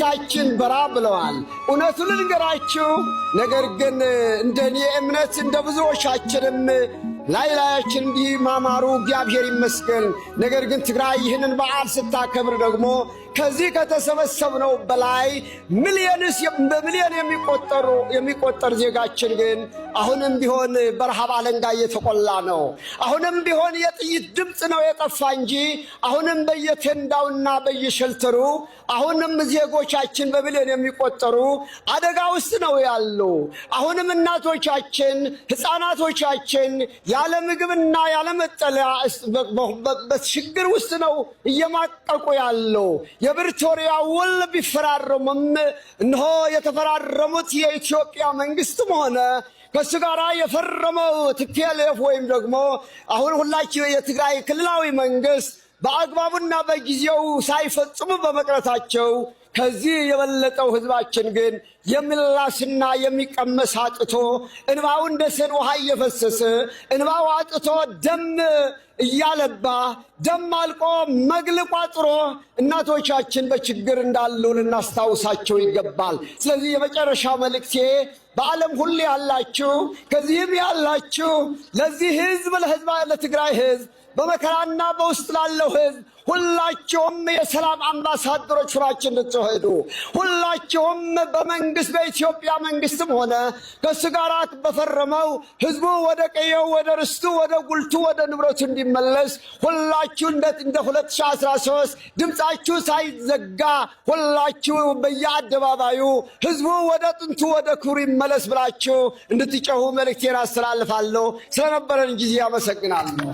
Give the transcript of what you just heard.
ፊታችን በራ ብለዋል። እውነቱን ልንገራችሁ፣ ነገር ግን እንደ እኔ እምነት እንደ ብዙዎቻችንም ላይ ላያችን እንዲህ ማማሩ እግዚአብሔር ይመስገን። ነገር ግን ትግራይ ይህንን በዓል ስታከብር ደግሞ ከዚህ ከተሰበሰብነው በላይ millions፣ በሚሊዮን የሚቆጠር ዜጋችን ግን አሁንም ቢሆን በረሃብ አለንጋ እየተቆላ ነው። አሁንም ቢሆን የጥይት ድምፅ ነው የጠፋ እንጂ አሁንም በየቴንዳውና በየ shelter ኡ አሁንም ዜጎቻችን በሚሊዮን የሚቆጠሩ አደጋ ውስጥ ነው ያሉ። አሁንም እናቶቻችን፣ ሕፃናቶቻችን ያለ ምግብና ያለ መጠለያ በችግር ውስጥ ነው እየማቀቁ ያሉ። የፕሪቶሪያ ውል ቢፈራረሙም እነሆ የተፈራረሙት የኢትዮጵያ መንግስትም ሆነ ከእሱ ጋር የፈረመው TPLF ወይም ደግሞ አሁን ሁላችሁ የትግራይ ክልላዊ መንግስት በአግባቡና በጊዜው ሳይፈጽሙ በመቅረታቸው ከዚህ የበለጠው ህዝባችን ግን የሚላስና የሚቀመስ አጥቶ፣ እንባው እንደ ሰን ውሃ እየፈሰሰ፣ እንባው አጥቶ ደም እያለባ፣ ደም አልቆ መግል ቋጥሮ እናቶቻችን በችግር እንዳሉ ልናስታውሳቸው ይገባል። ስለዚህ የመጨረሻው መልእክቴ በዓለም ሁሉ ያላችሁ፣ ከዚህም ያላችሁ፣ ለዚህ ህዝብ፣ ለህዝብ፣ ለትግራይ ህዝብ፣ በመከራና በውስጥ ላለው ህዝብ ሁላችሁም የሰላም አምባሳደሮች ሆናችሁ እንድትሄዱ፣ ሁላችሁም በመንግስት፣ በኢትዮጵያ መንግስትም ሆነ ከእሱ ጋር በፈረመው ህዝቡ ወደ ቀየው፣ ወደ ርስቱ፣ ወደ ጉልቱ፣ ወደ ንብረቱ እንዲመለስ ሁላችሁ እንደ 2013 ድምፃችሁ ሳይዘጋ ሁላችሁ በየአደባባዩ ህዝቡ ወደ ጥንቱ ወደ ክብሩ ይመለስ ብላችሁ እንድትጮሁ መልእክቴን አስተላልፋለሁ። ስለነበረን ጊዜ አመሰግናለሁ።